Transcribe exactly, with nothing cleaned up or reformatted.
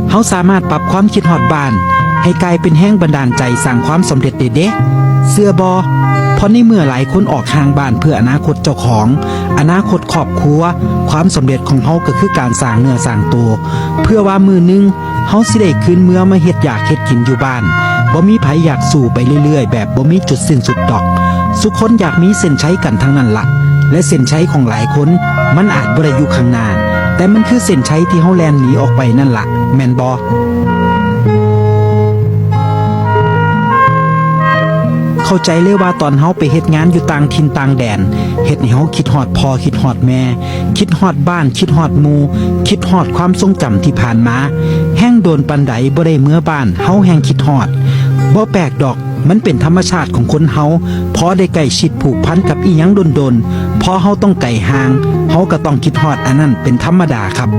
เฮาสามารถปรับความคิดฮอดบ้าน ให้กลายเป็นแรงบันดาลใจสร้างความสำเร็จได้เด้ เชื่อบ่ เพราะในเมื่อหลายคนออกห่างบ้านเพื่ออนาคตเจ้าของ อนาคตครอบครัว ความสำเร็จของเฮาก็คือการสร้างเนื้อสร้างตัว เพื่อว่ามื้อหนึ่งเฮาสิได้คืนเมือมาเฮ็ดอยากเฮ็ดกินอยู่บ้าน บ่มีไผอยากสู้ไปเรื่อยๆ แบบบ่มีจุดสิ้นสุดดอก ซุคนอยากมีเส้นชัยกันทั้งนั้นละ และเส้นชัยของหลายคน มันอาจบ่ได้อยู่ข้างหน้า แต่มันคือเส้นชัยที่เฮาแล่นหนีออกไปนั่นละ แม่นบ่ เข้าใจเลยว่าตอนเฮาไปเฮ็ดงานอยู่ต่างถิ่นต่างแดน เฮ็ดให้เฮาคิดฮอดพ่อคิดฮอดแม่ คิดฮอดบ้านคิดฮอดหมู่ คิดฮอดความทรงจำที่ผ่านมา แฮ่งโดนปานใดบ่ได้เมือบ้าน เฮาแฮ่งคิดฮอด บ่แปลกดอก มันเป็นธรรมชาติของคนเฮา พอได้ใกล้ชิดผูกพันกับอีหยังโดนๆ พอเฮาต้องไกลห่าง เฮาก็ต้องคิดฮอดอันนั้นเป็นธรรมดาครับ